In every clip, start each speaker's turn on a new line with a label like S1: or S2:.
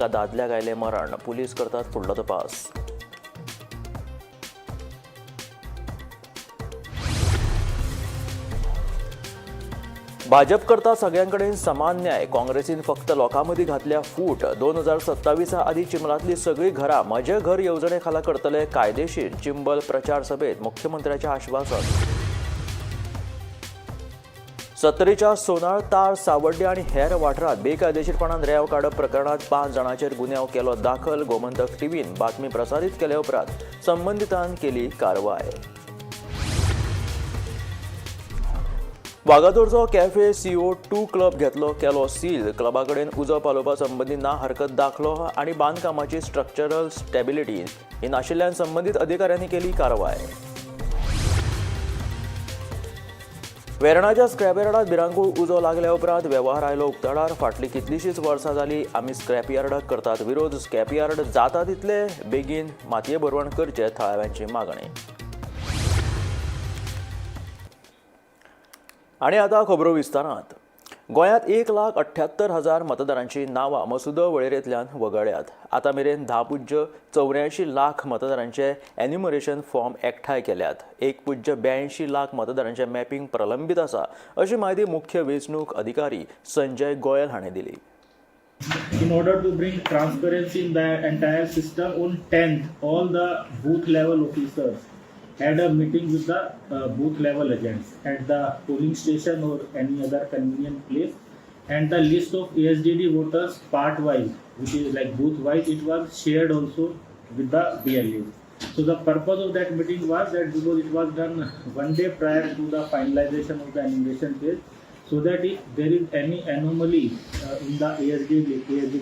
S1: दादल्याक आयलें मरण. पुलीस करतात फुडलो तपास. भाजप करता सगळ्यांकडेन समान न्याय. काँग्रेसीन फक्त लोकां मदीं घातल्या फूट. 2027 आदीं चिंबलांतली सगळीं घरां म्हजें घर येवजणे खाला करतले कायदेशीर. चिंबल प्रचार सभेत मुख्यमंत्र्याचें आश्वासन. सत्तरीच्या सोनाळ, तार, सावड्डे आनी हेर वाठारांत बेकायदेशीरपणान रेंव काडप प्रकरणांत 5 जाणांचेर गुन्यांव केलो दाखल. गोमंतक टीव्हीन बातमी प्रसारीत केले उपरांत संबंदितान केली कारवाय. वागातोरचो कॅफे CO2 club घेतलो केलो सील. क्लबा कडेन उजो पालोवपा संबंदी ना हरकत दाखलो आनी बांदकामाची स्ट्रक्चरल स्टेबिलिटी ही नाशिल्ल्यान संबंदीत अधिकाऱ्यांनी केली कारवाय. वेर्णाच्या स्क्रॅप यार्डात भिरांकूळ उजो लागल्या उपरांत वेव्हार आयलो उक्ताडार. फाटलीं कितलींशींच वर्सां जालीं आमी स्क्रॅप यार्डाक करतात विरोध. स्क्रॅप यार्ड जाता तितले बेगीन मातये भरवण करचे थळाव्यांची मागणी. आनी आतां खबरो विस्तारांत. गोंयांत 1,78,000 मतदारांची नांवां मसुदो वळेरेंतल्यान वगळ्ळ्यात. आतां मेरेन 10.84 लाख मतदारांचे एन्युमरेशन फॉर्म एकठांय केल्यात. 1.82 लाख मतदारांचें मॅपिंग प्रलंबीत आसा अशी म्हायती मुख्य वेंचणूक अधिकारी संजय गोयल हाणें दिली.
S2: In order to bring transparency in the entire system, on 10th, all the booth level officers had a meeting with the booth level agents at the polling station or any other convenient place, and the list of ASDD voters part wise, which is like booth wise, it was shared also with the BLAs. So the purpose of that meeting was that because it was done one day prior to the finalization of the enumeration phase, so that if there is any anomaly in the ASDD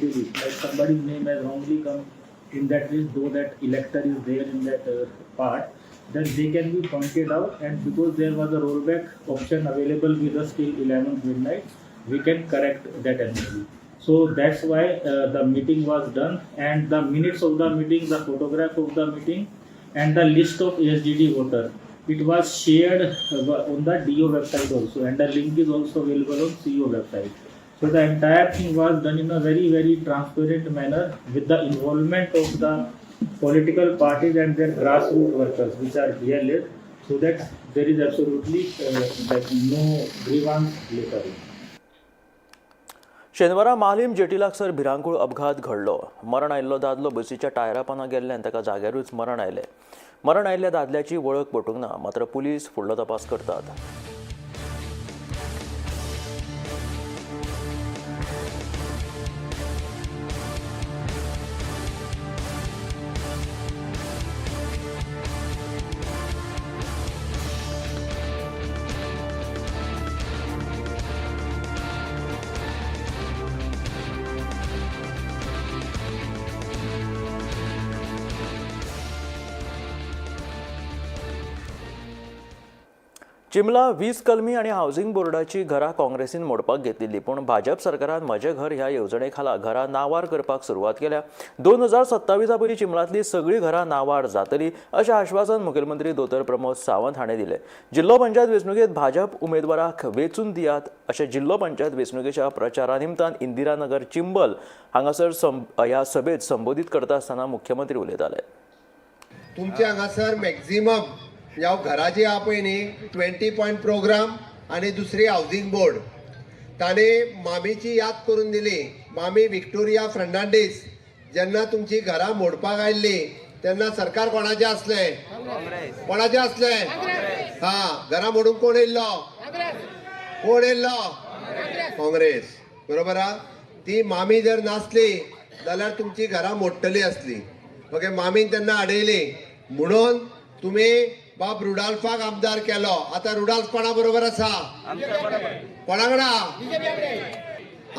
S2: list, like somebody's name has wrongly come in that list, though that elector is there in that part, then they can be pointed out. And because there was a rollback option available with us till 11th midnight, we can correct that anomaly. So that's why the meeting was done, and the minutes of the meeting, the photograph of the meeting, and the list of ASDD voter, it was shared on the DO website also, and the link is also available on CEO website. So the entire thing was done in a very very transparent manner with the involvement of the political parties and their grassroots workers, which are BLAs, so that there is absolutely like no grievance later on.
S1: शेनवारा Malim jetty लागसर भिरांकूळ अपघात घडलो. मरण आयिल्लो दादलो बसीच्या टायरा पोंदा गेल्ल्यान ताका जाग्यारूच मरण आयलें. मरण आयिल्ल्या दादल्याची वळख पटूंक ना, मात्र पुलीस फुडलो तपास करतात. चिमला 20 कलमी आनी हावसिंग बोर्डाची घरां काँग्रेसीन मोडपाक घेतिल्ली, पूण भाजप सरकारान म्हजें घर ह्या येवजणे खाला घरां नांवार करपाक सुरवात केल्या. 2027 पयलीं चिंबलांतली सगळीं घरां नांवार जातली अशें आश्वासन मुखेलमंत्री दोतोर प्रमोद सावंत हाणें दिलें. जिल्लो पंचायत वेंचणुकेंत भाजप उमेदवाराक वेंचून दियात अशें जिल्लो पंचायत वेंचणुकेच्या प्रचारा निमतान इंदिरानगर चिंबल हांगासर ह्या सभेत संबोधीत करता आसतना मुख्यमंत्री उलयताले.
S3: तुमचे हांगासर मॅक्झिमम ह्या घरां जी आहा पळय न्ही, 20 पॉयंट प्रोग्राम आनी दुसरी हावजींग बोर्ड. ताणें मामीची याद करून दिली. मामी विक्टोरिया फर्नांडीस जेन्ना तुमची घरां मोडपाक आयिल्ली तेन्ना सरकार कोणाचें आसलें? कोणाचें आसलें? हा, घरां मोडूंक कोण येयल्लो? कोण येयल्लो? काँग्रेस, बरोबर आहा. ती मामी जर नासली जाल्यार तुमची घरां मोडटली आसली. ओके, मामीन तेन्ना आडयली म्हणून तुमी बाब रुडाल्फाक आमदार केलो. आतां रुडाल्फ कोणा बरोबर आसा? कोणा कडेन?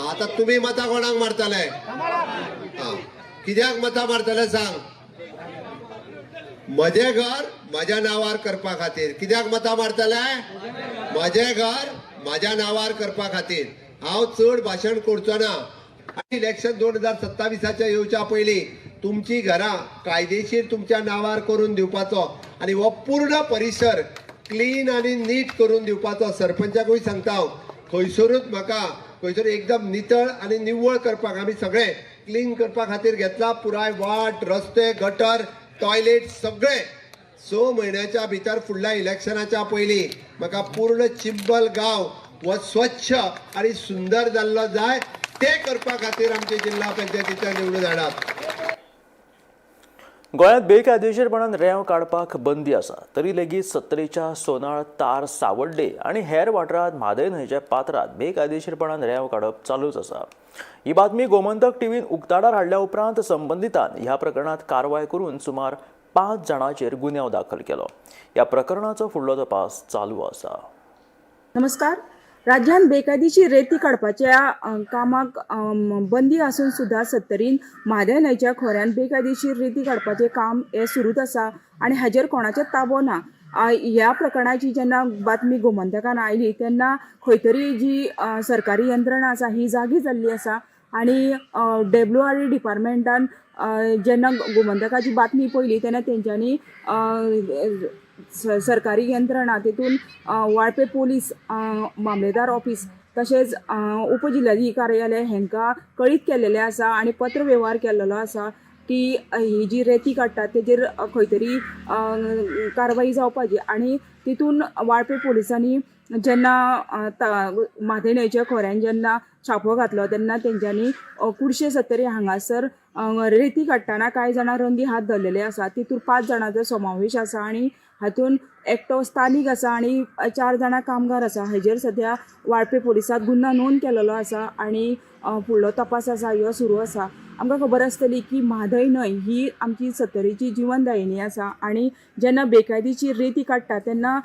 S3: आतां तुमी मतां कोणाक मारतले? हा, कित्याक मतां मारतले सांग? म्हजें घर म्हज्या नांवार करपा खातीर. कित्याक मतां मारतले? म्हजें घर म्हज्या नांवार करपा खातीर. हांव चड भाशण करचो ना. इलेक्शन 2027 येवच्या पयलीं तुमची घरां कायदेशीर तुमच्या नांवार करून दिवपाचो आनी हो पूर्ण परिसर क्लीन आनी नीट करून दिवपाचो. सरपंचाकूय सांगता हांव, खंयसरूच म्हाका खंयसर एकदम नितळ आनी निवळ करपाक आमी सगळे क्लीन करपा खातीर घेतला. पुराय वाट, रस्ते, गटर, टॉयलेट सगळे 6 म्हयन्याच्या भितर फुडल्या इलेक्शनाच्या पयलीं म्हाका पूर्ण चिंबल गांव हो स्वच्छ आनी सुंदर जाल्लो जाय. ते करपा खातीर आमचे जिल्हा पंचायतीच्या निवडून हाडात.
S1: गोंयांत बेकायदेशीरपणान रेंव काडपाक बंदी आसा तरी लेगीत सत्तरीच्या सोनाळ, तार, सावड्डे आनी हेर वाठारांत म्हादय न्हंयच्या पात्रांत बेकायदेशीरपणान रेंव काडप चालूच आसा. ही बातमी गोमंतक टीव्हीन उक्ताडार हाडल्या उपरांत संबंदितान ह्या प्रकरणांत कारवाय करून सुमार 5 जाणांचेर गुन्यांव दाखल केलो. ह्या प्रकरणाचो फुडलो तपास चालू आसा.
S4: नमस्कार. राज्यान बेकायदेशीर रेती काडपाच्या कामाक बंदी आसून सुद्दां सत्तरीन म्हादय न्हंयच्या खोऱ्यान बेकायदेशीर रेती काडपाचें काम हें सुरूच आसा आनी हाजेर कोणाचें ताबो ना. ह्या प्रकरणाची जेन्ना बातमी गोमंतकान आयली तेन्ना खंय तरी जी सरकारी यंत्रणा आसा ही जागी जाल्ली आसा आनी WRD डिपार्टमेंटान जेन्ना गोमंतकाची बातमी पळयली तेन्ना तेंच्यांनी सरकारी यंत्रणा तितून वाळपे पोलीस, मामलेदार ऑफीस तशेंच उपजिल्हाधिकारी कार्यालय हेंकां कळीत केल्लेलें आसा आनी पत्र वेव्हार केल्लो आसा की ही जी रेती काडटात तेजेर खंय तरी कारवाई जावपाची. आनी तितून वाळपे पोलिसांनी जेन्ना म्हादय न्हंयच्या खोऱ्यान जेन्ना छापो घातलो तेन्ना तेंच्यांनी कुडशे सत्तरी हांगासर रेती काडटना कांय जाणां रंगी हात धरलेले आसा. तितून 5 जाणांचो समावेश आसा आनी हातून एकटो स्थानीक आसा आनी 4 जाणां कामगार आसा. हेजेर सद्या वाळपे पोलिसांत गुन्यांव नोंद केलेलो आसा आनी फुडलो तपास आसा ह्यो सुरू आसा. आमकां खबर आसतली की म्हादय न्हंय ही आमची सत्तरीची जिवनदायिनी आसा आनी जेन्ना बेकायदेशीर रेती काडटा तेन्ना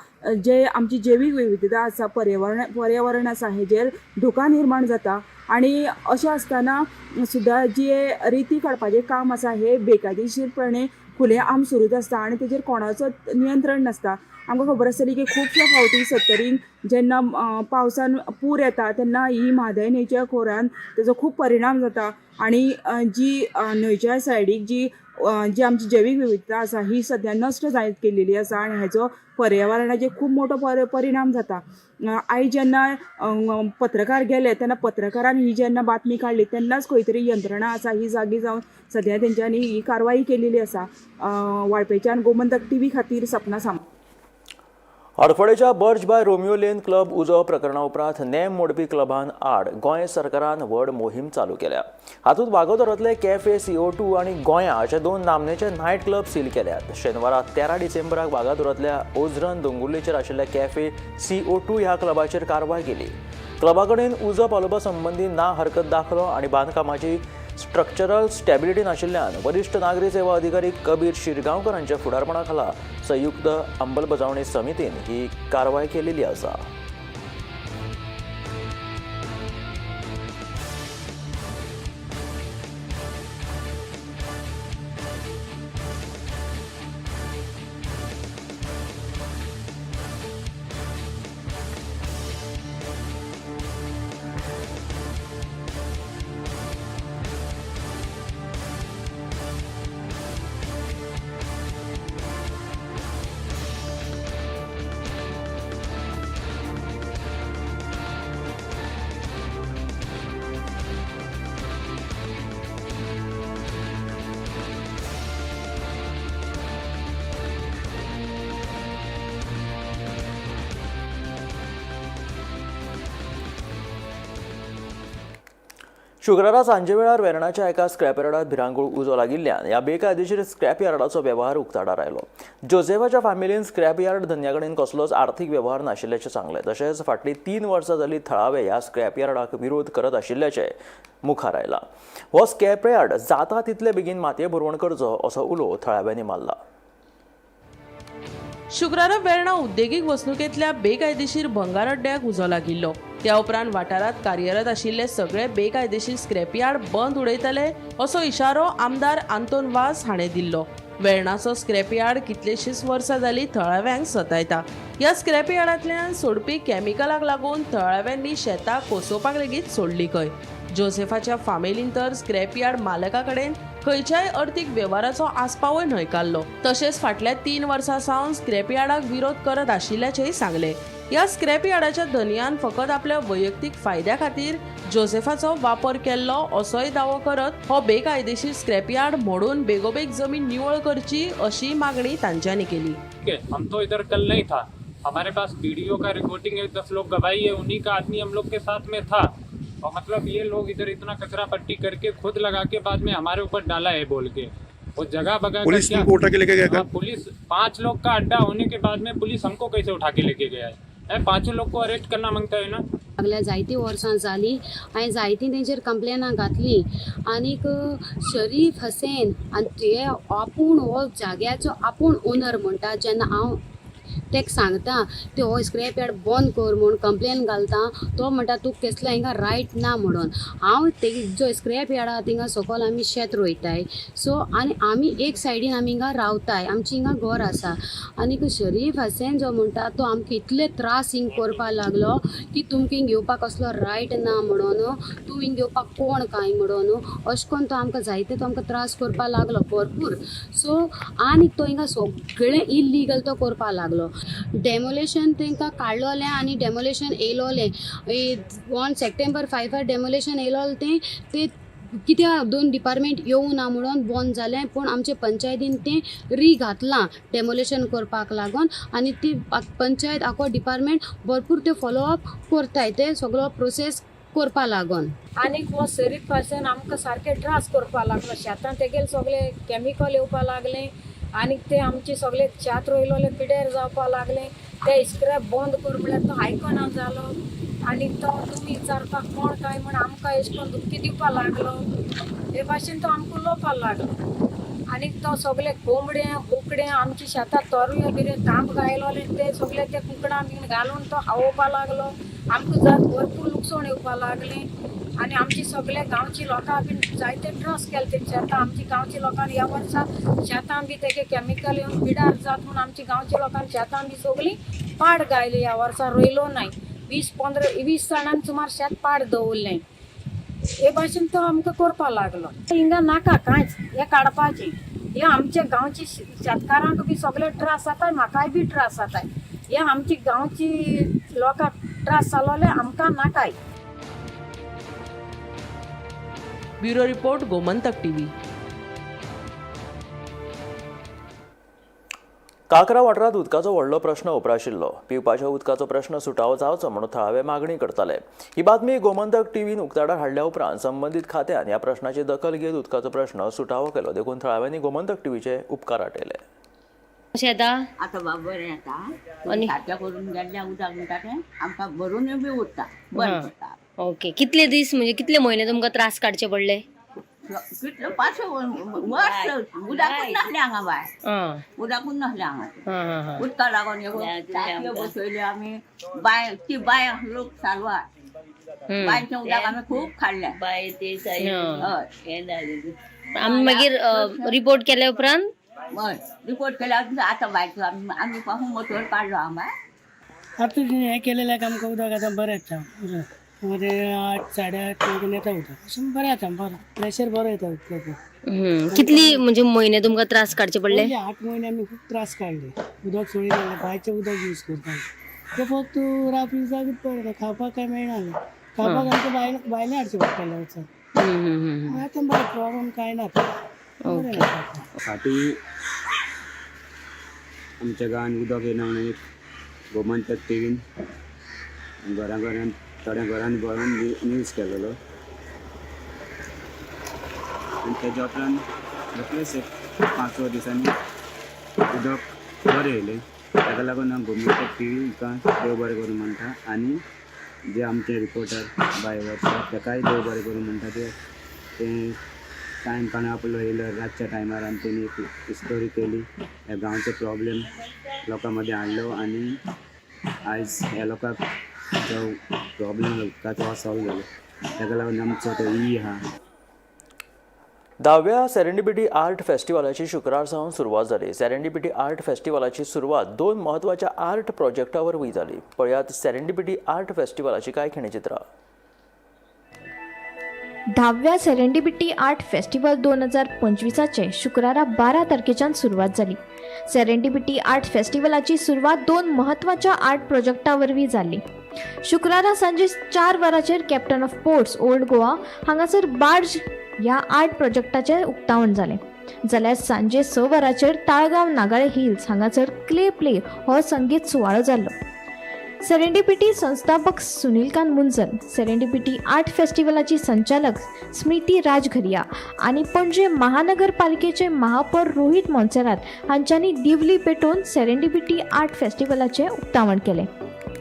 S4: जे आमची जैवीक विविधता आसा, पर्यावरण आसा हेजेर धोका निर्माण जाता आनी अशें आसतना सुद्दां जे रेती काडपाचें काम आसा हे बेकायदेशीरपणे खुले आम सुरूच आसता आनी तेजेर कोणाचो नियंत्रण नासता. आमकां खबर आसतली की खुबश्या फावटी सत्तरीन जेन्ना पावसान पूर येता तेन्ना ही म्हादय न्हंयच्या खोऱ्यान तेजो खूब परिणाम जाता आनी जी न्हंयच्या सायडीक जी जी आमची जैवीक विविधता आसा ही सद्या नश्ट जायत गेलेली आसा आनी हेजो पर्यावरणाचेर खूब मोटो परिणाम जाता. आयज जेन्ना पत्रकार गेले तेन्ना पत्रकारान ही जेन्ना बातमी काडली तेन्नाच खंय तरी यंत्रणा आसा ही जागी जावन सद्या तेंच्यांनी ही कारवाई केलेली आसा. वाळपेच्यान गोमंतक टीव्ही खातीर सपना Samant.
S1: हडफडेच्या Birch by Romeo Lane club उजो प्रकरणा उपरांत नेम मोडपी क्लबान आड गोंय सरकारान व्हड मोहीम चालू केल्या. हातूंत वागोदरांतले कॅफे CO2 आनी गोंया अशे 2 नामनेचे नायट क्लब सील केल्यात. शेनवारा 13 डिसेंबराक वागातोरांतल्या ओझरन दोंगुल्लेचेर आशिल्ल्या कॅफे CO2 ह्या क्लबाचेर कारवाय केली. क्लबा कडेन उजो पालोवपा संबंदी ना हरकत दाखलो आनी बांदकामाची स्ट्रक्चरल स्टॅबिलिटी नाशिल्ल्यान वरिश्ठ नागरी सेवा अधिकारी कबीर शिरगांवकर हांच्या फुडारपणा खाला संयुक्त अंमलबजावणी समितीन ही कारवाय केलेली आसा. शुक्रारा सांजे वेळार वेर्णाच्या एका स्क्रॅप यार्डात भिरांकूळ उजो लागिल्ल्यान ह्या बेकायदेशीर स्क्रॅप यार्डाचो वेव्हार उक्ताडार आयलो. जोसेफाच्या फॅमिलीन स्क्रॅप यार्ड धन्या कडेन कसलोच आर्थीक वेव्हार नाशिल्ल्याचें सांगलें. तशेंच फाटलीं 3 वर्सां जालीं थळावे ह्या स्क्रॅप यार्डाक विरोध करत आशिल्ल्याचें मुखार आयलां. हो स्क्रॅप यार्ड जाता तितले बेगीन मातये भरवण करचो असो उलो थळाव्यांनी मारला.
S5: शुक्रारा वेर्णा उद्देगीक वसणुकेंतल्या बेकायदेशीर भंगार अड्ड्याक उजो लागिल्लो. त्या उपरांत वाठारांत कार्यरत आशिल्ले सगळे बेकायदेशीर स्क्रॅपयार्ड बंद उडयतले असो इशारो आमदार आंतोन वास हाणें दिल्लो. वेर्णाचो स्क्रॅपयार्ड कितलेशींच वर्सां जालीं थळाव्यांक सतायता. ह्या स्क्रॅपयार्डांतल्यान सोडपी कॅमिकलाक लागून थळाव्यांनी शेतां कोसोवपाक लेगीत सोडली खंय. जोसेफाच्या फामिलीन तर स्क्रॅपयार्ड मालका कडेन खंयच्याय अर्थीक वेव्हाराचो आस्पावय न्हयकारलो. तशेंच फाटल्या 3 वर्सां सावन स्क्रॅपयार्डाक विरोध करत आशिल्ल्याचेंय सांगलें. ह्या स्क्रॅप यार्डाच्या धनयान फकत आपल्या वैयक्तीक फायद्या खातीर जोसेफाचो वापर केल्लो असोय दावो करत हो बेकायदेशीर स्क्रॅप यार्ड मोडून बेगोबेग जमीन निवळ करची अशी मागणी तांच्यांनी केली.
S6: हम तो इधर कल नहीं था, हमारे पास वीडियो का रिकॉर्डिंग है, 10 लोग गवाही है, उन्हीं का आदमी हम लोग के साथ में था। और मतलब ये लोग इधर इतना कचरा पट्टी करके खुद लगा के बाद में हमारे ऊपर डाला है बोल के, वो जगह बगा
S7: पुलिस तुमको उठा के लेके गया क्या?
S6: पुलिस 5 लोग का अड्डा होने के बाद में पुलिस हमको कैसे उठा के लेके गया है? 5 लोग को अरेस्ट करना मांगता है ना।
S8: सगल्या जायतीं वर्सां जालीं, हांवें जायतीं तेंचेर कंप्लेनां घातलीं आनीक शरीफ हसेन आनी ते आपूण हो जाग्याचो आपूण ओनर म्हणटा. जेन्ना हांव तेका सांगता ते हो स्क्रॅप यार्ड बंद कर म्हूण कंप्लेन घालता, तो म्हणटा तुका केसलो हिंगा रायट ना म्हणून. हांव ते जो स्क्रॅप यार्ड आहा थिंगा सकयल आमी शेत रोयताय, सो आनी आमी एक सायडीन आमी हिंगा रावताय, आमची हिंगा घर आसा. आनीक शरीफ हसेन जो म्हणटा तो आमकां इतले त्रास हिंग करपाक लागलो की तुमकां हिंग घेवपाक कसलो रायट ना म्हणून, तूं हिंग घेवपाक कोण काय म्हणून, अशें करून तो आमकां जायते तो आमकां त्रास करपाक लागलो भरपूर. सो आनी तो हिंगा सगळें इल्लीगल तो करपाक लागलो. डेमोलेशन तांकां काडलोलें आनी डेमोलेशन येयलोलें ऑन सप्टेंबर 5 डेमोलेशन येयलोलें तें ते कित्याक 2 डिपार्टमेंट येवं ना म्हणून बंद जालें. पूण आमचे पंचायतीन तें री घातलां डेमोलेशन करपाक लागून आनी ती पंचायत आखो डिपार्टमेंट भरपूर ते फॉलोअप करताय, ते सगळो प्रोसेस करपा लागून.
S9: आनीक हो शरीफ हसेन आमकां सारके त्रास करपाक लागलो. शेतां तेगेले सगळे केमिकल येवपाक लागलें आनीक ते आमचे सगळे शेत रोयलोले पिड्यार जावपाक लागले. ते स्क्रॅप बंद कर म्हळ्यार तो आयकना जालो आनी तो तुमी विचारपाक कोण काय म्हण आमकां अशें करून धमकी दिवपाक लागलो. हे भाशेन तो आमकां उलोवपाक लागलो आनी तो सगळे कोंबडे बोकडे आमच्या शेतात तोरयो बिरयो तांब घायलोले ते सगळे ते कुकडां बीन घालून तो खावोवपाक लागलो. आमकां जात भरपूर लुकसाण येवपाक लागलें आनी आमची सगळे गांवची लोकां बीन जायते त्रास केले तेंचे. शेतां आमची गांवची लोकांनी ह्या वर्सा शेतां बी तेगे केमिकल येवन पिडार जात म्हूण आमची गांवच्या लोकांनी शेतां बी सगळीं पाड गायली. ह्या वर्सा रोयलो नाय, 20-15-20 जाणांनी सुमार शेत पाड दवरलें. हे भाशेन तो आमकां करपाक लागलो. हिंगा नाका कांयच हें काडपाचें, हे आमच्या गांवची शेतकारांक बी सगळे त्रास जाताय, म्हाकाय बी त्रास जाताय. हे आमची गांवची लोकांक त्रास जालोले आमकां नाकाय.
S5: Bureau report, Gomantak TV.
S1: Kakra वाठारांत उदकाचो व्हडलो प्रश्न उप्राशिल्लो. पिवपाच्या उदकाचो प्रश्न सुटावो जावचो म्हणून थळावे मागणी करताले. ही बातमी गोमंतक टीव्हीन उक्ताडार हाडल्या उपरांत संबंदीत खात्यान ह्या प्रश्नाची दखल घेत उदकाचो प्रश्न सुटावो केलो. देखून थळाव्यांनी गोमंतक टीव्हीचे उपकार आटयले.
S10: कशें येता
S11: आतां बाब बरें येता आनी सारकें करून गेल्लें उदक म्हणटा तें आमकां भरूनय बी उरता, बरें पडटा.
S10: ओके, कितले दीस म्हणजे कितले म्हयने तुमकां त्रास काडचे पडले?
S11: कितले 5 वर्स उदकूच नासलें हांगा बाय, उदकूच नासलें हांगा. उदका लागून टांकयो बसयल्यो आमी, बांय ती बांय लोक सालवार बांयचें उदक आमी खूब खाडलें.
S10: बाय ते हय. आमी मागीर रिपोर्ट केल्या उपरांत
S11: हय, रिपोर्ट केल्या आतां बायचो आमी पासून मोटर काडलो हांगा.
S12: आतां हें केलेलें आमकां उदक आतां बरें येता, मध्ये 8, 8:30 मेरेन येता उदक, अशें बरें येता, बरें प्रेशर बरो येता उदकाचो.
S10: कितली म्हणजे म्हयने तुमकां त्रास काडचे पडले?
S12: 8 म्हयने आमी खूब त्रास काडले, उदक सोडून गेले, बांयचें उदक यूज करता तें फक्त रात उदक बरें, खावपाक कांय मेळना, खावपाक आमकां भायलें हाडचें पडटालें वचून. आतां बरें प्रॉब्लम कांय ना.
S13: फाटीं आमच्या गांवांत उदक येना म्हणून एक गोमंतक टीव्हीन घरां घरान थोड्या घरान भरून न्यूज केलेलो आनी तेज्या उपरांत रोखडेच एक 5-6 दिसांनी उदक बरें येयलें. ताका लागून हांव गोमंतक टीव्ही हिका देव बरें करूं म्हणटा आनी जे आमचे रिपोर्टर बाय वर्षा ताकाय देव बरें करूं म्हणटा. ते टायम काडून आपलो येयलो रातच्या टायमार आनी तेणी एक स्टोरी केली, ह्या गांवचो प्रॉब्लेम लोकां मदें हाडलो आनी आयज ह्या लोकांक जो प्रॉब्लेम उदकाचो सॉल्व जालो. ताका लागून आमचो तो ई आहा.
S1: 10व्या सेरेंडिपिटी आर्ट फेस्टिवलाची शुक्रार सावन सुरवात जाली. सेरेंडिपिटी आर्ट फेस्टिवलाची सुरवात 2 म्हत्वाच्या आर्ट प्रोजेक्टा वरवीं जाली. पळयात सेरेंडिपिटी आर्ट फेस्टिवलाची कांय खिणचित्रां.
S14: 10व्या सेरेंडिपिटी आर्ट फेस्टिवल 2025 शुक्रारा 12 तारखेच्यान सुरवात जाली.
S7: सेरेंडिपिटी आर्ट फेस्टिवलाची सुरवात दोन म्हत्वाच्या आर्ट प्रोजेक्टा वरवीं जाली. शुक्रारा सांजे 4 वरांचेर captain of ports old Goa हांगासर बार्ज ह्या आर्ट प्रोजेक्टाचें उक्तावण जालें, जाल्यार सांजे 6 वरांचेर ताळगांव नागाळे हिल्स हांगासर क्ले प्ले हो संगीत सुवाळो जाल्लो. सेरेंडिपिटी संस्थापक सुनीलकांत मुंजल, सेरेंडिपिटी आर्ट फेस्टिवलाची संचालक स्मृती राजघरिया आनी पणजे महानगरपालिकेचे महापौर रोहित मोन्सेरात हांच्यांनी दिवली पेटोवन सेरेंडिपिटी आर्ट फेस्टिवलाचें उक्तावण केलें.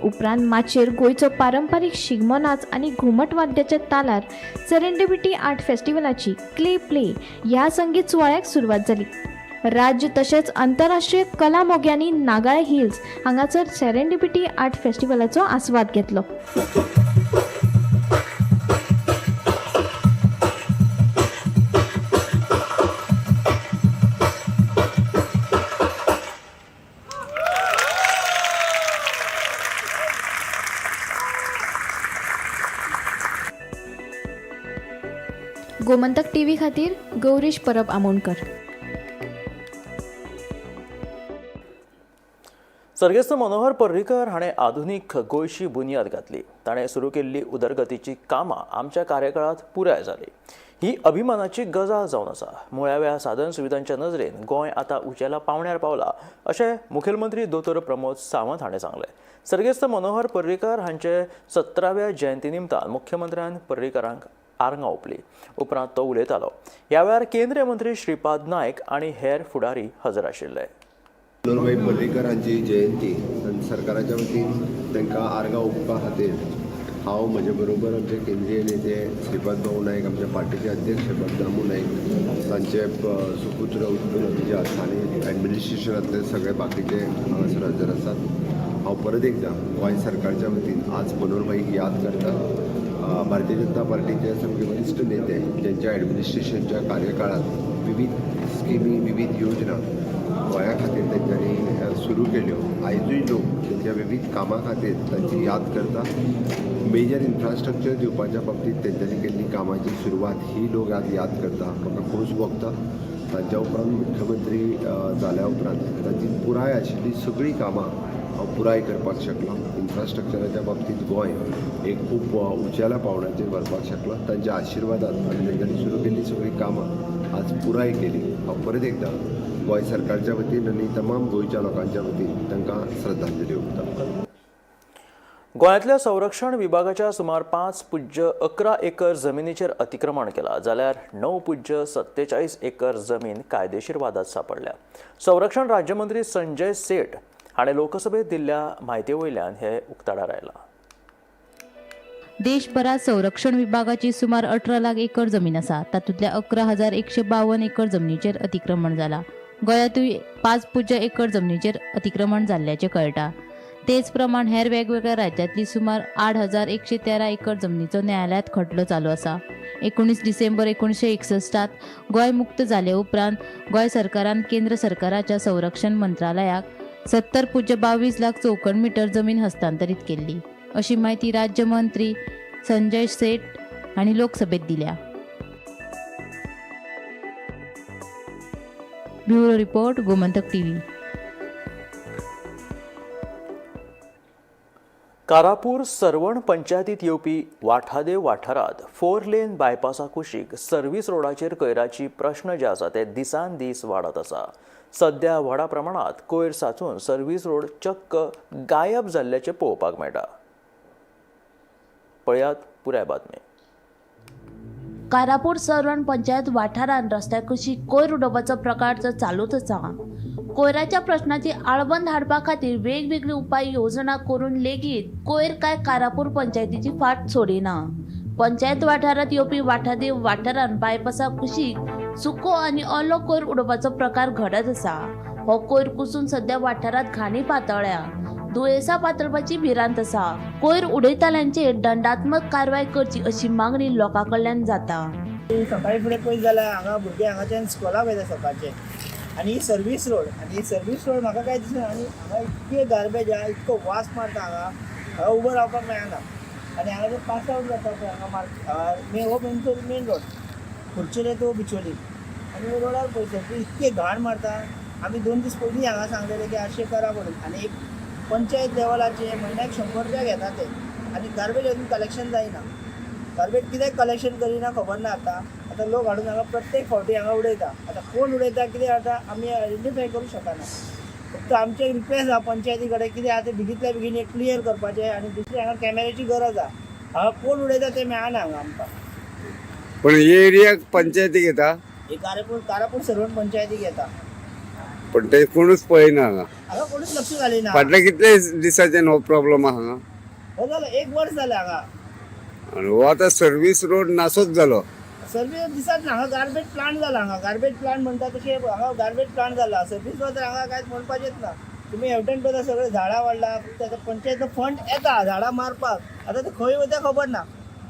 S7: उपरांत माचयेर गोंयचो पारंपारीक शिगमो नाच आनी घुमट वाद्याच्या तालार सेरेंडिपिटी आर्ट फेस्टिवलाची क्ले प्ले ह्या संगीत सुवाळ्याक सुरवात जाली. राज्य तशेंच आंतरराष्ट्रीय कला मोग्यांनी नागाळे हिल्स हांगासर सेरेंडिपिटी आर्ट फेस्टिवलाचो आस्वाद घेतलो. गोमंतक टीव्ही खातीर गौरीश परब आमोणकर.
S1: सर्गेस्त मनोहर पर्रीकर हाणें आधुनीक गोंयची बुन्याद घातली. ताणें सुरू केल्ली उदरगतीची कामां आमच्या कार्यकाळांत पुराय जाली. ही अभिमानाची गजाल जावन आसा. मुळाव्या साधन सुविधांच्या नजरेन गोंय आतां उंचेल्या पावंड्यार पावला अशें मुखेलमंत्री दोतोर प्रमोद सावंत हाणें सांगलें. सर्गेस्त मनोहर पर्रीकर हांचे 17व्या जयंती निमतान मुख्यमंत्र्यान पर्रीकरांक आर्गां ओंपली. उपरांत तो उलयतालो. ह्या वेळार केंद्रीय मंत्री श्रीपाद नायक आनी हेर फुडारी हजर आशिल्ले.
S3: मनोहरभाई पर्रीकर हांची जयंती आनी सरकाराच्या वतीन तांकां आर्गां ओंपपा खातीर हांव म्हजे बरोबर आमचे केंद्रीय नेते श्रीपाद भाऊ नायक, आमच्या पार्टीचे अध्यक्ष दामू नायक, तांचे सुपुत्र उत्पन्न अभिजात आनी एडमिनिस्ट्रेशनांतले सगळे बाकीचे हांगासर हजर आसात. हांव परत एकदां गोंय सरकारच्या वतीन आज मनोहरभाईक याद करता. भारतीय जनता पार्टीचे सामके वरिश्ठ नेते ज्यांच्या एडमिनिस्ट्रेशनच्या कार्यकाळांत विविध स्किमी, विविध योजना गोंया खातीर तेंच्यांनी सुरू केल्यो. आयजूय लोक तेंच्या विविध कामां खातीर तांची याद करता. मेजर इन्फ्रास्ट्रक्चर दिवपाच्या बाबतींत तेंच्यांनी केल्ली कामाची सुरवात ही लोक आज याद करता. म्हाका खोस भोगता. तांच्या उपरांत मुख्यमंत्री जाल्या उपरांत तांची पुराय आशिल्ली सगळीं कामां हांव पुराय करपाक शकलो. इन्फ्रास्ट्रक्चराच्या बाबतींत गोंय एक खूब उंचेल्या पावंड्याचेर व्हरपाक शकलो. तांच्या आशिर्वादान आनी तेंच्यांनी सुरू केल्ली सगळीं कामां आज पुराय केली. हांव परत एकदां गोंय सरकारच्या वतीन आनी तमाम गोंयच्या लोकांच्या वतीन तांकां श्रद्धांजली ओंपता.
S1: गोंयांतल्या संरक्षण विभागाच्या सुमार 5.11 एकर जमिनीचेर अतिक्रमण केलां, जाल्यार 9.47 एकर जमीन कायदेशीर वादात सांपडल्या. संरक्षण राज्यमंत्री संजय सेठ हाणें लोकसभेत दिल्ल्या म्हायती वयल्यान हें उक्ताडार आयलां.
S14: देशभरात संरक्षण विभागाची सुमार 18 लाख एकर जमीन आसा. तातूंतल्या 11,152 एकर जमनीचेर अतिक्रमण जाला. गोंयांतूय 5.0 एकर जमनीचेर अतिक्रमण जाल्ल्याचें कळटा. तेच प्रमाण हेर वेगवेगळ्या राज्यांतली सुमार 8,113 एकर जमनीचो न्यायालयांत खटलो चालू आसा. 19 डिसेंबर 1961 गोंय मुक्त जाले उपरांत गोंय सरकारान केंद्र सरकाराच्या संरक्षण मंत्रालयाक 70.22 लाख चौखण मीटर जमीन हस्तांतरीत केल्ली, अशी माहिती राज्यमंत्री संजय सेठ हांणी लोकसभेत दिल्या. Bureau report, Gomantak TV.
S1: Karapur Sarvan पंचायतीत येवपी वाठादेव वाठारांत 4 लेन बायपासा कुशीक सर्व्हिस रोडाचेर कोयराची प्रश्न जे आसा ते दिसान दीस वाडत आसा. सध्या व्हडा प्रमाणांत कोयर साचून सर्व्हिस रोड चक्क गायब जाल्ल्याचें पळोवपाक मेळटा. पळयात पुराय बातमी.
S15: कारापूर सर्वण पंचायत वाठारांत रस्त्या कुशीक कोयर उडोवपाचो प्रकार तर चालूच आसा. कोयराच्या प्रश्नाची आळबंद हाडपा खातीर वेगवेगळी उपाय योजना करून लेगीत कोयर काय कारापूर पंचायतीची फाट सोडिना. पंचायत वाठारांत येवपी वाठादेव वाठारांत बायपासा कुशीक सुको आनी ओलो कोयर उडोवपाचो प्रकार घडत आसा. हो कोयर कुसून सद्या वाठारांत घाणी पातळ्ळ्या. दुयेंसां पातळपाची भिरांत आसा. कोयर उडयताल्यांचेर दंडात्मक कारवाय करची अशी मागणी लोकां कडल्यान जाता.
S16: सकाळी फुडें पळयत जाल्यार हांगा भुरगे हांगाच्यान स्कॉलाक वयता सकाळचे आनी ही सर्वीस रोड आनी ही सर्वीस रोड म्हाका कांय दिसना. आनी हांगा इतके गार्बेज आहा, इतको वास मारता हांगा, हांगा उबो रावपाक मेळना. आनी हांगा जे पास आवट जाता पळय हांगा मार हो मेन रोड खुर्चेले तो बिचोली आनी रोडार पळय इतके घाण मारता. आमी 2 दीस पयलीं हांगा सांगलेले की अशें करा म्हणून. आनी एक पंचायत लेवलाचे म्हयन्याक 100 रुपया घेता ते आनी गार्बेज अजून कलेक्शन जायना. गार्बेज कित्याक कलेक्शन करिना खबर ना. आतां आतां लोक हाडून हांगा प्रत्येक फावटी हांगा उडयता. आतां कोण उडयता, कितें जाता, आमी आयडेंटिफाय करूंक शकना. फक्त आमचें रिक्वेस्ट आहा पंचायती कडेन, कितें आहा तें बेगींतल्या बेगीन एक क्लियर करपाचें आनी दुसरें हांगा कॅमेऱ्याची गरज आहा. हांगा कोण उडयता तें मेळना हांगा आमकां.
S17: पण ही एरिया पंचायतीक येता.
S16: ही कारापूर, कारापूर सर्वण पंचायतीक येता.
S17: पण ते कोणूच पळयना हांगा.
S16: हांगा कोणूच लक्ष घालिना.
S17: फाटल्या कितले दिसाच्यान हो प्रॉब्लम आहा हांगा?
S16: हो जालो, एक वर्स जालें हांगा.
S17: आनी हो आतां सर्वीस रोड नासोच जालो.
S16: सर्वीस दिसात ना हांगा. गार्बेज प्लांट जाला हांगा. गार्बेज प्लांट म्हणटा तशें हांगा गार्बेज प्लांट जाला. सर्वीस रोड तर हांगा कांयच म्हणपाचेंच ना. तुमी हेवटेन पळयता, सगळे झाडां वाडला. ताका पंचायत फंड येता झाडां मारपाक, आतां ते खंय वयता खबर ना.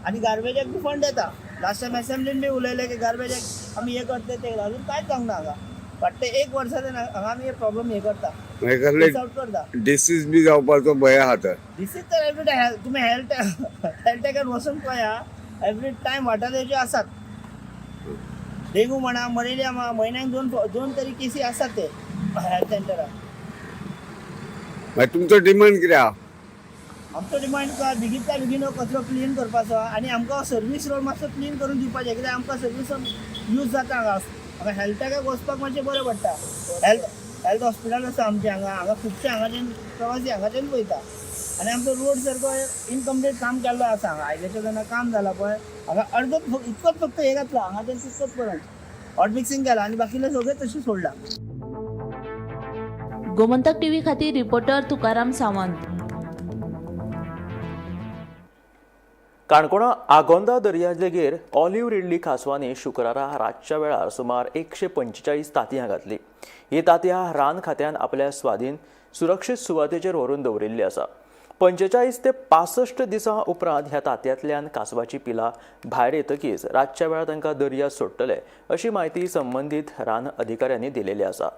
S16: आनी गार्बेजाक बी फंड येता. लास्ट टायम एसेंब्लीन बी उलयले की गार्बेजाक आमी हें करतले, तें अजून कांयच जावंक ना हांगा. फाटले एक वर्सा हांगा आमी हे प्रॉब्लम हे करता.
S17: मागीर कसले
S16: सॉल्व करता.
S17: डिसीज बी जावपाचो भंय आहा तर.
S16: डिसीज तर एवरी टायम. तुमी हेल्थ हेल्थ टॅकार वचून पळया, एवरी टायम वाटाघाटी आसात. डेंगू म्हणा, मलेरिया म्हणा, म्हयन्याक दोन दोन तरी केसी आसात ते हेल्थ सेंटराक.
S17: मागीर तुमचो डिमांड कितें आहा?
S16: आमचो डिमांड काय, बेगींतल्या बेगीन हो कचरो क्लीन करपाचो आनी आमकां सर्वीस रोड मातसो क्लीन करून दिवपाचें, कित्याक आमकां सर्वीस रोड यूज जाता हांगा. हांगा हेल्थाक वचपाक मातशें बरें पडटा. हेल्थ हेल्थ हॉस्पिटल आसा आमचें हांगा. हांगा खुबशे हांगाच्यान प्रवासी हांगाच्यान वयता आनी आमचो रोड सारको इनकम्प्लीट काम केल्लो आसा हांगा. हायवेचें जेन्ना काम जालां पळय हांगा, अर्दोच इतकोच फक्त हें घातलां हांगाच्यान तितकोच पर्यंत हॉट मिक्सिंग केलां आनी बाकीलें सगळें तशें सोडलां.
S15: गोमंतक टीव्ही खातीर रिपोर्टर तुकाराम सावंत.
S1: काणकोणा आगोंदा दर्यादेगेर ऑलिव्ह रिडली कांसवांनी शुक्रारा रातच्या वेळार सुमार 145 तांतयां घातली. ही तांतयां रान खात्यान आपल्या स्वाधीन सुरक्षीत सुवातेचेर व्हरून दवरिल्ली आसा. 45 ते 65 दिसां उपरांत ह्या तांतयांतल्यान कांसवाची पिलां भायर येतकीच रातच्या वेळार तांकां दर्यांत सोडटले, अशी म्हायती संबंदीत रान अधिकाऱ्यांनी दिलेली आसा.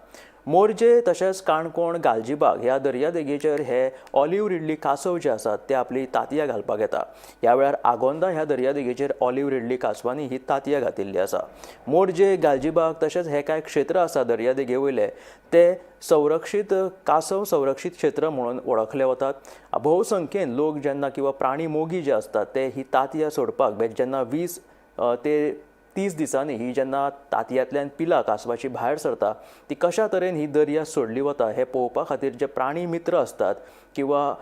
S1: मोरजे तशेंच काणकोण गालजीबाग ह्या दर्यादेगेचेर हे ऑलिव्ह रिडली कांसव जे आसात ते आपली तांतयां घालपाक येता. ह्या वेळार आगोंदा ह्या दर्यादेगेचेर ऑलिव्ह रिडली कांसवांनी ही तांतयां घातिल्ली आसा. मोरजे, गालजीबाग तशेंच हे कांय क्षेत्र आसा दर्यादेगे वयले, ते संरक्षीत कांसव संरक्षीत क्षेत्र म्हणून वळखले वतात. भोवसंख्येन लोक जेन्ना किंवा प्राणी मोगी जे आसतात ते ही तांतयां सोडपाक, जेन्ना 20 ते 30 दिसांनी ही जेन्ना तांतयांतल्यान पिलां कांसवाची भायर सरता, ती कशा तरेन ही दर्या सोडली वता हें पळोवपा खातीर जे प्राणी मित्र आसतात किंवा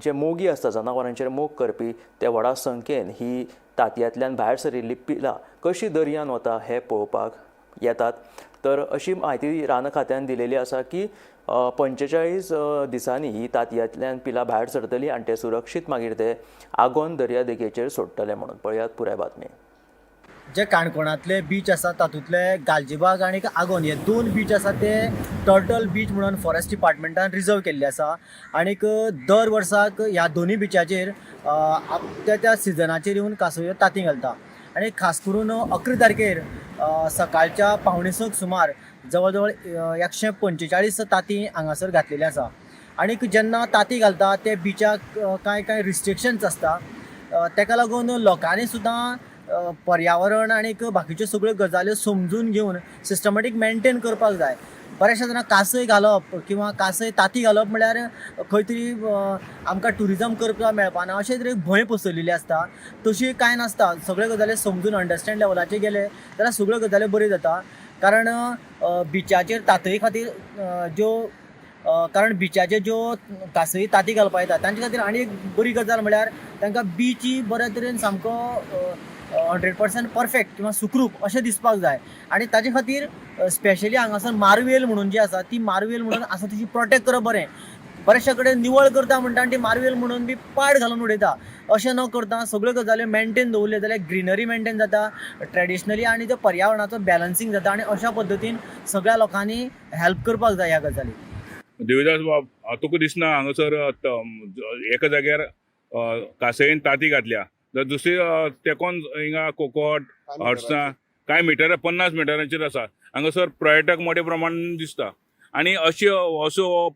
S1: जे मोगी आसता, जनावरांचेर मोग करपी, ते व्हडा संख्येन ही तांतयांतल्यान भायर सरिल्ली पिलां कशी दर्यान वता हें पळोवपाक येतात. तर अशी म्हायती रान खात्यान दिलेली आसा की 45 दिसांनी ही तांतयांतल्यान पिलां भायर सरतली आनी ते सुरक्षीत मागीर ते आगोंद दर्यादेगेचेर सोडटले म्हणून. पळयात पुराय बातमी.
S18: जे काणकोणांतले बीच आसा, तातूंतले गालजीबाग आनी आगोंद हे दोन बीच आसा ते टर्टल बीच म्हणून फॉरेस्ट डिपार्टमेंटान रिजर्व केल्ले आसा. आनीक दर वर्साक ह्या दोनूय बिचाचेर त्या त्या सिजनाचेर येवन कांसव तांतीं घालता. आनी खास करून 11 तारखेर सकाळच्या 5:45 सुमार जवळ जवळ 145 तांतीं हांगासर घातलेली आसा. आनीक जेन्ना तांतीं घालता ते बिचाक कांय कांय रिस्ट्रिक्शन्स आसता. तेका लागून लोकांनी सुद्दां पर्यावरण आनीक बाकीच्यो सगळ्यो गजाल्यो समजून घेवन सिस्टमॅटीक मेंटेन करपाक जाय. बऱ्याचशा जाणां कांसय घालप किंवा कांसय तांती घालप म्हणल्यार खंय तरी आमकां ट्युरिजम करपाक मेळपाना अशें तरेन भंय पसरलेली आसता. तशी कांय नासता. सगळ्यो गजाली समजून अंडरस्टँड लेवलाचेर गेले जाल्यार सगळ्यो गजाली बऱ्यो जाता. कारण बिचाचेर तांतये खातीर ज्यो, कारण बिचाचेर ज्यो कांसवी तांती घालपाक येता तांचे खातीर आनी एक बरी गजाल म्हळ्यार तांकां बीच बऱ्या तरेन सामको 100% परफेक्ट किंवा सुखरूप अशें दिसपाक जाय. आनी ताजे खातीर स्पेशली हांगासर मार्वेल म्हणून जी आसा, ती मार्वेल म्हणून आसा तशी प्रोटेक्ट करप बरें. बऱ्याचशा कडेन निवळ करता म्हणटा आनी ती मार्वेल म्हणून बी पाड घालून उडयता. अशें न करता सगळ्यो गजाल्यो मेंटेन दवरल्यो जाल्यार ग्रिनरी मेंटेन जाता ट्रेडिशनली आनी ते पर्यावरणाचो बॅलन्सींग जाता. आनी अशा पद्दतीन सगळ्या लोकांनी हेल्प करपाक जाय ह्या गजालीक.
S19: देविदास बाब, तुका दिसना हांगासर एका जाग्यार कासयेन तांती घातल्या जाल्यार दुसरी तेकोन हिंगा कोकोट हडसां कांय मिटरां, 50 मिटरांचेर आसा. हांगासर पर्यटक मोठ्या प्रमाणान दिसता आनी अशे असो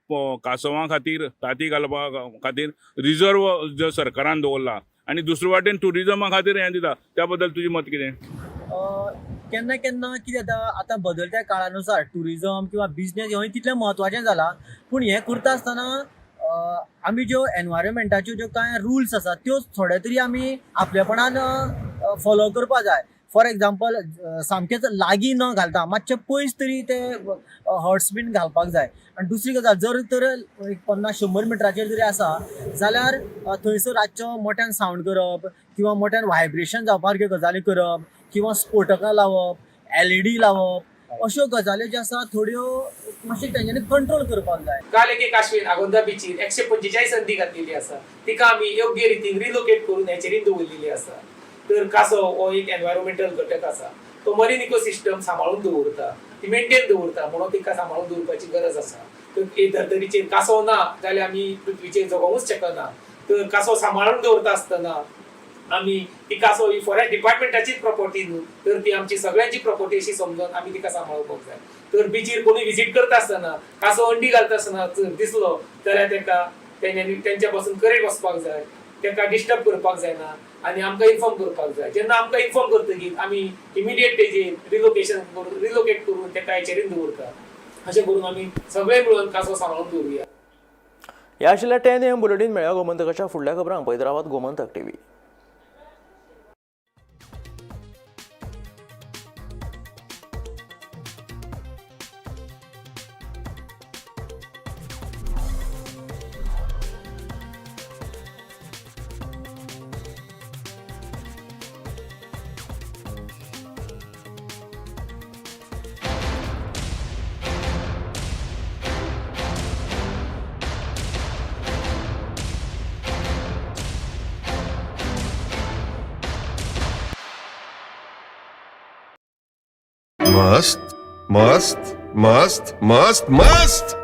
S19: कांसवां खातीर तांती घालपा खातीर रिजर्व जो सरकारान दवरला आनी दुसरे वाटेन ट्युरिजमा खातीर हें दिता, त्या बद्दल तुजें मत कितें?
S18: केन्ना केन्ना कितें जाता, आतां बदलत्या काळानुसार ट्युरिजम किंवा बिजनेस हें तितलें म्हत्वाचें जालां, पूण हें करता आसतना आमी ज्यो एनवायरमेंटाच्यो ज्यो कांय रुल्स आसात त्यो थोडे तरी आमी आपलेपणान फॉलो करपा जाय. फॉर एग्जाम्पल, सामकेंच लागीं न घालता मातशें पयस तरी ते हट्स बीन घालपाक जाय. आनी दुसरी गजाल, जर तर एक 50-100 मिटराचेर जरी आसा जाल्यार थंयसर रातचो मोठ्यान सावंड करप किंवा मोठ्यान व्हायब्रेशन जावपा सारक्यो गजाली करप किंवा स्फोटकां लावप, LED लावप, अश्यो गजाली ज्यो आसा थोड्यो मातशें तेंच्यांनी कंट्रोल करपाक जाय.
S20: काल एके काश्मीर आगोंदा बिचीर 145 अंदी घातलेली आसा, तिका आमी योग्य रितीन रिलोकेट करून हेचेरीन दवरलेली आसा. तर कासव हो एक एनवायरोमेंटल घटक आसा, तो मरीन इकोसिस्टम सांबाळून दवरता, ती मेंटेन दवरता, म्हणून तिका सांबाळून दवरपाची गरज आसा. तर हे धर्तरीचेर कासव ना जाल्यार आमी पृथ्वीचेर जगोवूंच शकना. तर कासव सांबाळून दवरता आसतना आमी ती कासव ही फॉरेस्ट डिपार्टमेंटाचीच प्रॉपर्टी न्हू, तर ती आमची सगळ्यांची प्रॉपर्टी अशी समजून आमी तिका सांबाळपाक जाय. तर बिचीर कोणी विजीट करता आसतना कासव अंडी घालता आसतना दिसलो जाल्यार तेका तेंच्या पासून करेक्ट वचपाक जाय, तेका डिस्टर्ब करपाक जायना आनी आमकां इन्फॉर्म करपाक जाय. जेन्ना आमकां इन्फॉर्म करतकीर आमी इमिडिएट तेजेर रिलोकेट करून तेका हेचेरीन दवरता. अशें करून आमी सगळे मिळून कासव सांबाळून दवरुया.
S1: ह्या आशिल्ल्या 10 AM bulletin. मेळ्या गोमंतकाच्या फुडल्या खबरांक पळयत रावात गोमंतक टीव्ही.
S21: मस्त मस्त मस्त मस्त मस्त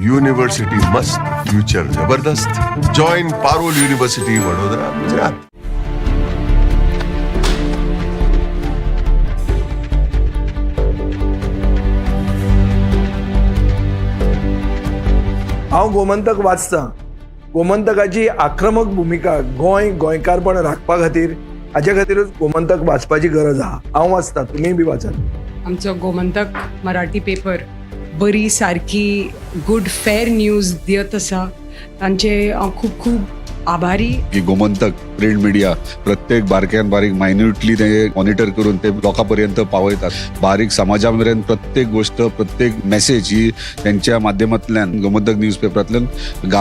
S21: युनिव्हर्सिटी मस्त, फ्युचर जबरदस्त. Join Parul university, Vadodara, Gujarat.
S22: हांव गोमंतक वाचतां. गोमंतकाची आक्रमक भुमिका गोंय गोंयकारपण राखपा खातीर, हाजे खातीरूच गोमंतक वाचपाची गरज आहा. हांव वाचतां, तुमीय बी वाचात.
S23: आमचो गोमंतक मराठी पेपर बरी सारकी गुड फेर न्यूज दियत आसा, तांचे हांव खूब खूब आभारी.
S24: की गोमंतक प्रिंट मिडिया प्रत्येक बारक्यान बारीक मायन्युटली ते मॉनिटर करून ते लोकां पर्यंत पावयतात. बारीक समाजा मेरेन प्रत्येक गोष्ट, प्रत्येक मेसेज ही त्यांच्या माध्यमांतल्यान गोमंतक न्यूज पेपरांतल्यान गाव